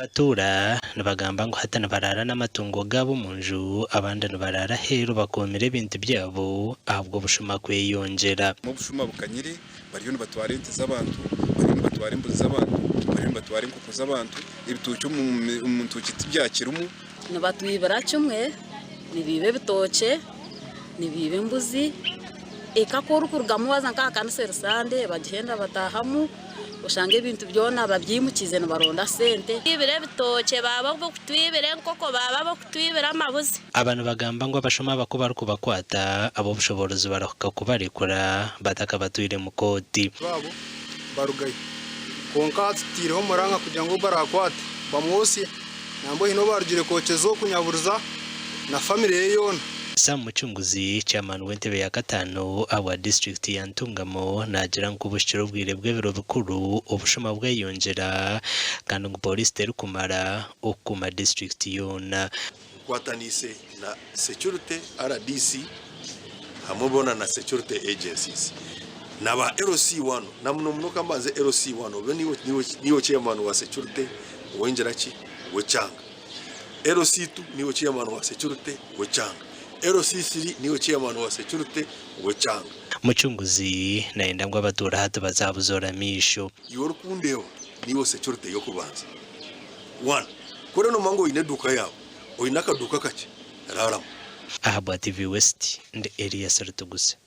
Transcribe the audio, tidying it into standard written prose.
Abatuura nibagamba ngu hati nibaraara n'amatungo gaabo omu nju, abandi nibaraara aheeru bakoomire ebintu byabo ahabw'obushuma kweyongyera. Obushuma bukanyire, bariyo nibatwara ente z'abantu, bariyo nibatwara embuzi z'abantu, bariyo nibatwara enkoko z'abantu, ebitookye omu ntookye tibyakirimu. Nibatwibira kimwe, nibiiba ebitookye, nibiiba embuzi, eka ku orikurugamu waaza nk'aha kanisa eri Sande bagihenda bataahamu. Oshanga ebintu byona babyimukiize nibaronda sente. Twibire ebitookye, baaba ab'okutwibira enkoko, baaba ab'okutwibira amabuzi. Aba nibagamba ngu abashuma aba ku barikubakwata, ab'obushoboorozi barahuka kubarekura batakabatwire mu kooti. Baabo barugayo. Kwonka tutaireho omuranga kugira ngu ou baraakwate bamwotsye. Nambwenu haine ou baarugire kwokyeza oku nyaburiza na famire ye yoona. Sam Mucunguzi, Chairman w'entebe ya kataano ahabwa disiturikiti ya Ntungamo naagira ngu kubuhikire obwire bw'ebiro bikuru obushuma bweyongyera kandi ngu pooriisi terikumara okukuuma disiturikiti yoona. Nkwataniise na Security rdc hamwe boona na Security Agencies na ba LC wanu na muno muno kambanze LC wanu obe niiwe chairman wa Security owengira ki ow'ekyanga LC tu niiwe chairman wa Security w'ekyanga LC siri niiwe chairman wa Security w'ekyanga. Mucunguzi nayenda ngu abatuura hati bazabuzoora amaisho. Iwe orikundeeba niiwe security y'okubanza one kuri nomanya ngu oine eduuka yaawe oine akaduuka kakye raaramu. Ahabwa TV West, ndi Elias Rutugusa.